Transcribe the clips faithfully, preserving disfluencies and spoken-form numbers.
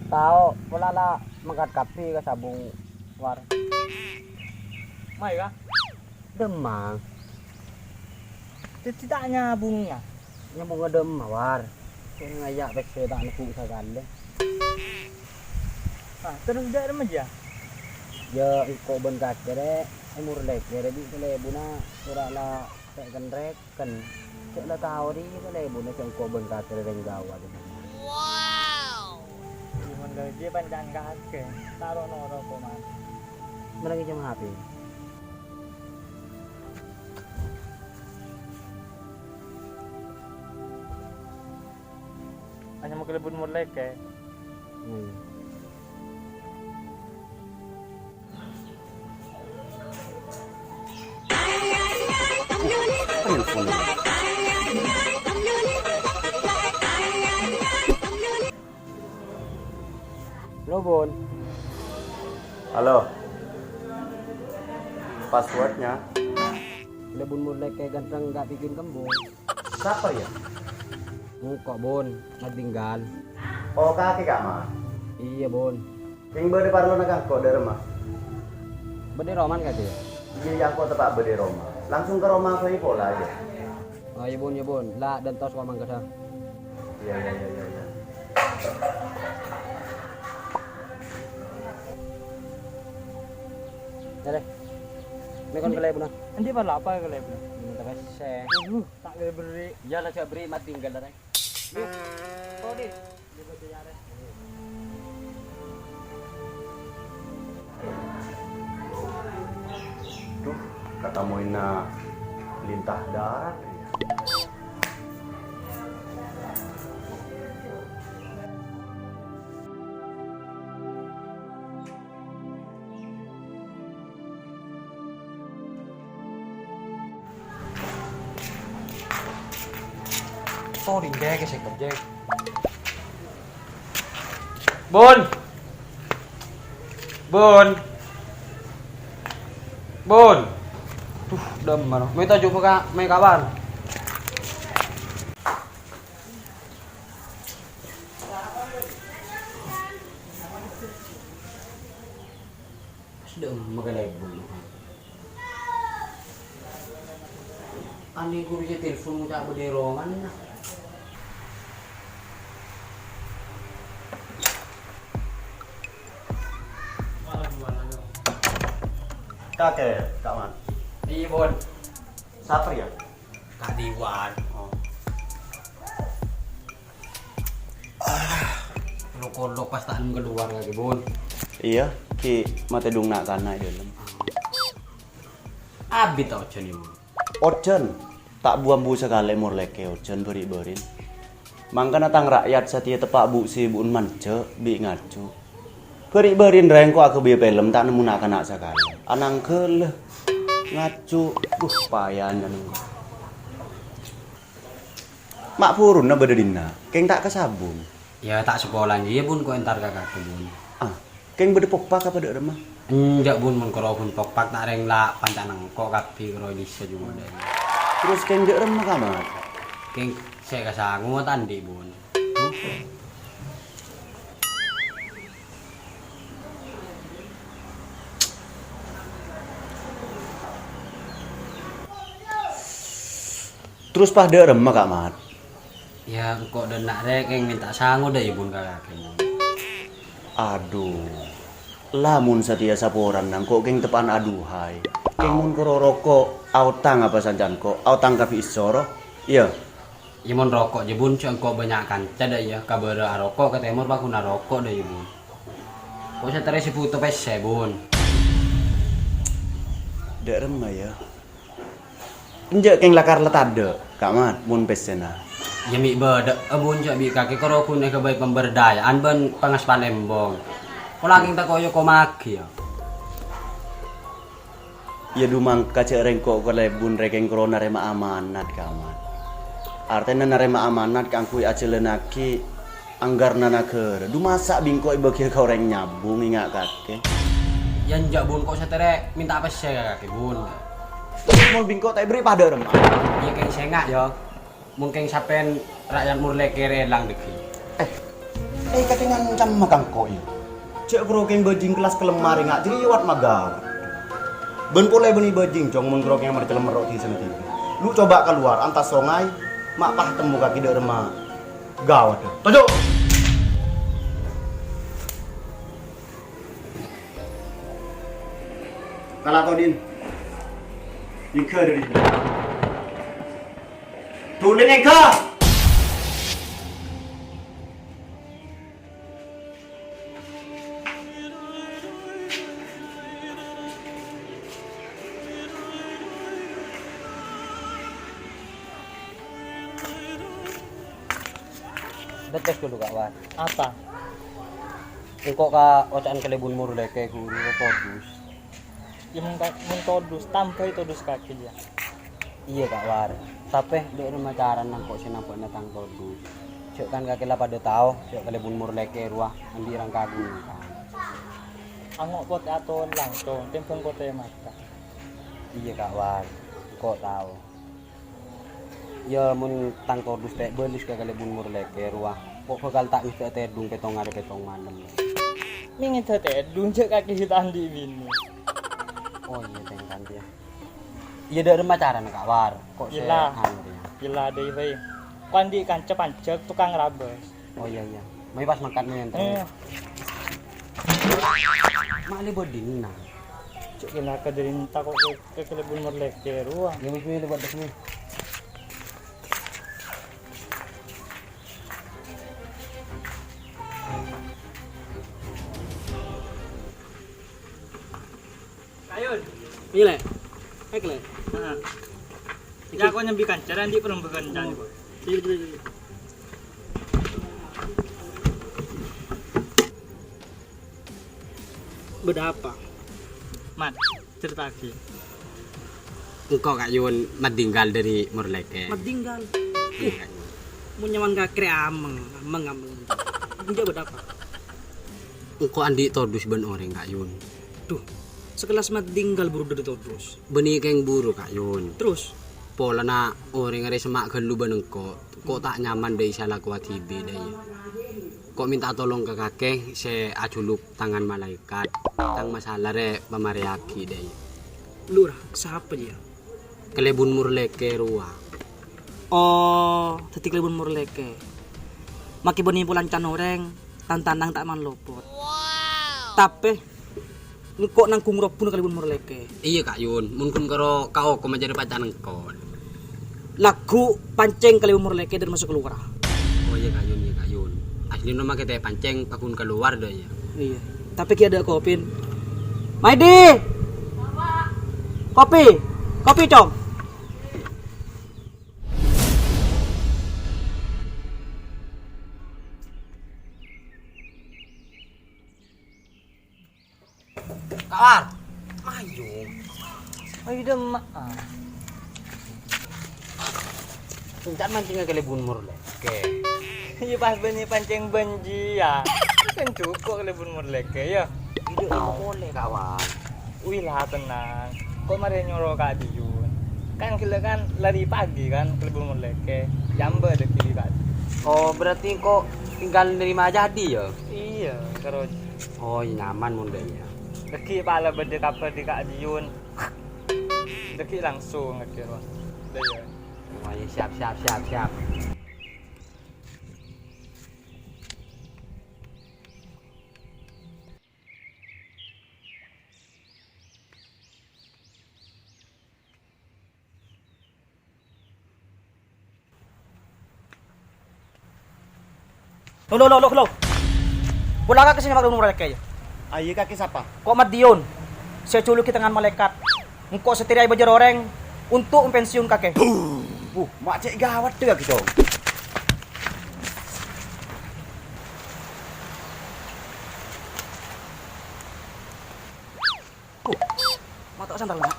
Tao, pola la mangkat kabbhi ka sabung, War. Mayu, Ka'? Demmang. Dhâddhi ta' nyabungnga? Nyabungnga dâmma, War. Sè ngajhâk pèssè ta' nebbhu sakalè. Ah, terros dâ' remma, yâ? Yâ, engko' bân kakè rè, èmor lèkè rè bi' salèbuna, sora la rèk-kènrèk. Kan, cè' la tao dhi' salèbuna sè engko' bân kakè rèng ghâbây. Wow. Mon la jiyâ pancèn kakè, ta' ro-noro kok, Man. Mèlè ngènjhâm H P. Anyama kalèbun mor lèkè. Hmm. Halo, Bun. Halo. Passwordnya? Kalèbun mor lèkè ghântheng nggak bikin kembung. Sapa, yâ? Engko', Bun, Mat Dinggal. Oh, kakè, Ka' Mat? Iyâ, Bun. Kèng bâdâ parlona ka engko' dâ' remma? Bâdâ è romana, kakè, yâ? Iyâ, yâ, engko' teppa' bâdâ è roma. Langsung ka roma soy pola, yâ? Oh, iyâ, Bun, iyâ, Bun. La, dântos wa mangkada. Iyâ, iyâ, iyâ, iyâ, iyâ. Yâ, deh. Mè' kon kalèbunna. Endi parlo apa kalèbunna? Minta pèssè. Waduh. Ta' bherri'. Yâ la, jhâ' bherri', Mat Dinggal la, Rèng. Yuk, kodi. Duh, kata moina lintah darat, yâ. Sorry, Jack, sè kerja. Bun. Bun. Bun. Duh, dâmma. Mè' ta' jumpa ka, mè' kawan. Pas dâ' emma kalèbun. Anè guru sè telpon ngoca' bâdâ è romana. Kakè, Ka' Mat. Iyâ, Bun. Sapa, yâ? Ka' Diwan. Oh. Lok-olok pas ta' nem kalowar lagi, Bun. Iyâ, ghi' matè dung na'-kana' è dâlem. Abit ta' ojhân, yâ, Bun? Ojhân. Ta' bu-ambu sakalè mor lèkè ojhân bâri'-bâri'na. Mangkana tang ra'yat satèya teppa' bu'-sèbu'en manjhâ' bi' ngajhu. Bâri'-bâri'na rèng ko' aghâbây film ta' nemmo na'-kana' sakalè. Ananggâlâ. Ngajhu. Duh, payana nèng. Ma' buruna bâdâ dinna', kèng ta' kasabung. Yâ, ta' sakola, iyâ, Bun, ko' entar ka kakè, Bun. Ah, kèng bâdâ pokpak apa dâ' remma? Enjâ', Bun, mon karo Bun pokpak ta' rèng la panca' nengko' kabbhi karo bisa jumodâ. Terros kèng dâ' remma, Ka' Mat? Kèng sè kasango ta' andi', Bun. Terros pas dâ' remma, Ka' Mat? Yâ, engko' dâ' enna' rè kèng mènta sango dâ' è Bun ka kakè, Bun. Adu. La mon satèya saporana engko' kèng teppa'na aduhai. Kèng mon karo roko', aotang apa sancan ko', aotang ka Bi' Issoro. Iyâ. Iyâ, mon roko' jâ, Bun, jâ' engko' bânnya' kanca dâ' iyâ, ka bârâ' aroko', ka tèmor paggun aroko' dâ' iyâ, Bun. Ko' satèya sè bhuto pèssè, Bun. Dâ' remma, yâ. Enjâ' kèng lakar la tadâ', Ka' Mat, mon pèssèna. Iyâ, mè' bâdâ'â, Bun, jâ' bi' kakè karo ghun èghâbây pemberdayaan bân pangaspal embong. Pola kèng tako' yâ ko' maghi, yâ. Yâ, du mangka jâ' rèng ko' kalèbun rè kèng karo narèma amanat, Ka' Mat. Artèna narèma amanat kaangghuy ajhâlânnaghi anggarana naghârâ. Du masa' bi' engko' èbâgiyâ ka orèng nyabung, enga' kakè. Yâ, enjâ', Bun, ko' satèya rè mènta pèssè ka kakè, Bun. Terros mon bi' engko' ta' èberri' padâ remma. Iyâ, kèng sènga', yâ. Mon kèng sampèyan ra'yat mor lèkè rè èlang dhâggi'. Eh, Eh, kadhâng ngancam ma' kangko', iyâ. Jhâ' ghârokèng bhâjing kellas kelem marè nga' jârèya wat maghâwât. Bân polè bânnè bhâjing, Cong, mon ghârokèng marè cellem ro' dhisana dhibi'. Lu coba kalowar, antas songay, ma' pas temmo kakè dâ' remma ghâwât. Toju'! Kala Todin. Èngghâ dâri sini. Todin èngghâ! Betes dulu, Kak Wan. Apa? Engko' ka oca'an kalèbun Morlèkè ghuru todus. Iyâ, mon ka-, mon todus, tambhâi todus kakè, yâ. Iyâ, Kak War. Tapè, dâ' remma carana engko' sè nambhâ'âna tang todus. Jhâ' kan kakè la padâ tao, jhâ' kalèbun Morlèkè rowa andi' rang kagungan, kan. Ango' potè atolang, Cong, tèmbhâng potè mata. Iyâ, Kak War. Engko' tao. Iyâ, mon tang todus ta' èbâles ka kalèbun Morlèkè rowa, engko' bhâkal ta' ngèdhâ tèdung pètto arè pètto malem. Mè' ngèdhâ tèdung, jhâ' kakè ghi' ta' andi' binè. Oh, iyâ, tèngkan, yâ. Iyâ, dâ' remma carana, Kak War? Kok sè Iyâ la. Anu, yâ? Iyâ la, dâi bhâi. Ko' andi' kanca panjhâk tokang rabâs. Oh, iyâ, iyâ. Mè' pas mangkat, mè', èntar. Eh. Ma'lè bâdina. Cuk, kèna ka dâri enta ko' kè, kè kalèbun Morlèkè rowa. Iyâ, wis, mè', lèbât, wis, mè'. Kayun. Iyâ, Lè'. Èk, Lè'. Heeh. Iki. Yâ, ko' nyambi kanca, andi' perembagan, Oh. Iyâ, iyâ, iyâ. Bâdâ apa? Mat, carèta'aghi. Engko', Kak Yun, maddhinggal dâri Morlèkè. Maddhinggal? Iyâ, Kak Yun. Mon nyamana kakè rè ameng, ameng, ameng. Enjâ' bâdâ apa? Engko' andi' todus bân orèng, Kak Yun. Dhu, sakellas maddhinggal buru dâri todus. Bânnè kèng buru, Kak Yun. Terros? Polana orèng arè semma' ghâllu bân engko', ko' ta' nyaman dâi salakowa dhibi', dâi. Ko' mènta tolong ka kakè sè ajhuluk tangan malaèkat. Tang masala rè pamarèyaghi, dâi. Lurah, sapa jiyâ? Kalèbun Morlèkè rowa. Oh, dhâddhi kalèbun Morlèkè. Makè bânnè polancan orèng, tan-tanang ta' man lopot. Tapè, engko' nangghung robbuna kalèbun Morlèkè. Iyâ, Kak Yun. Mon ghun karo kaokom jârèya pacca'na engko'. Lagghu' pancèng kalèbun Morlèkè dâri maso' kalowar. Oh, iyâ, Kak Yun, iyâ, Kak Yun. Asllina makè ta' pancèng pagghun kalowar, dâ, iyâ. Iyâ. Tapè ghi' adâ' kopina. Maidi! Kopi! Kopi, Cong! Kak War, ayo. Ayo, dâ' emma'a. Èntar mancèngnga kalèbun Morlèkè. Iyâ, pas bânnè pancèng bân jiyâ. Kan jhuko' kalèbun Morlèkè, yâ. Iyâ, dâ' emma polè, Kak War. Wi la, tenang. Ko' marè nyoro Kak Diyun. Kan ghellâ' kan lari pagi kan, kalèbun Morlèkè. Jhâ' emba dâgghi' Kak Diyun. Oh, berarti engko' tinggal nerima jadi, yâ? Iyâ, karo Oh, nyaman mon dâ' iyâ. Dâgghi' pala bâdâ kabhâr dâri Kak Diyun. Dâgghi' langsung dâgghi' rowa. Dâ' iyâ. Oh, iyâ, siap, siap, siap, siap. Lo, lo, lo, lo, lo. Polana kakè sè nyamana Morlèkè, yâ. Ayo, kakè sapa? Ko' Madiun. Sè èjhuluki tangan malaèkat. Engko' satèya abâjâr orèng untuk mempensiun kakè. Buh, ma' cè' ghâwât dâ' kakè, Cong. Tuh, mata sandal, Mak.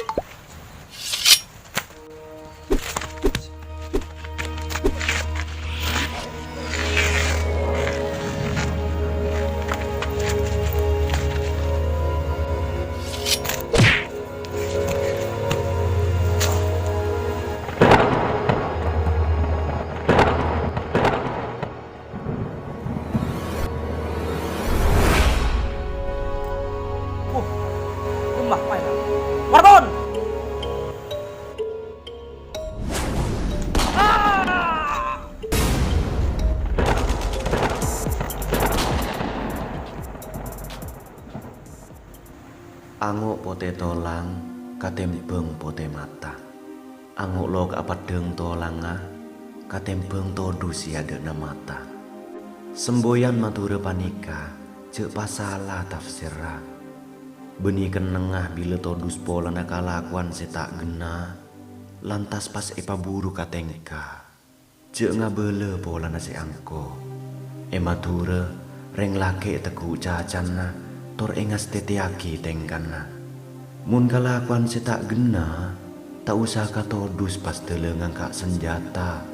Ango' potè tolang katèmbhâng potè mata. Ango' loka'a peddhâng tolangnga katèmbhâng todus è adâ'na mata. Semboyan Madhurâ panèka jhâ' pasala tafsirra. Bânnè kennengnga bilâ todus polana kalakowan sè ta' ghenna, lantas pas èpaburu ka tèngka. Jhâ' ngabâlâ polana sè angko. È Madhurâ, rèng lakè' tegghu' cacanna, tor èngastètèyaghi tèngkana. Mon kalakowan sè ta' ghenna, ta' osa katodus pas dâlâ ngangka' sanjhâta.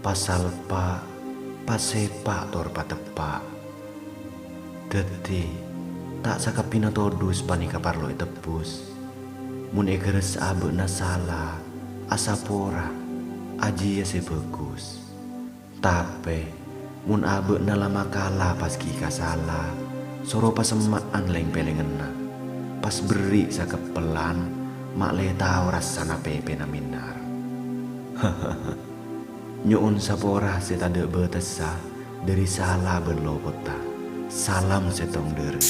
Pas salpa', pas sèpa' tor pateppa'. Dhâddhi, ta' sakabbhina todus panèka parlo ètebbhus. Mon èghârâssa'a bâ'na sala, asapora, ajiyâ sè bhâghus. Tapè, mon abâ'na la makala pas ghi' kasala, soro pasemma'an lèng-pèlènganna. Pas berri' sakeppellan, ma' lè tao rassana pèpèna mènar. Nyo'on sapora sè tadâ' bâtessa dhâri sala bân lopotta. Salam sèttong dhârâ.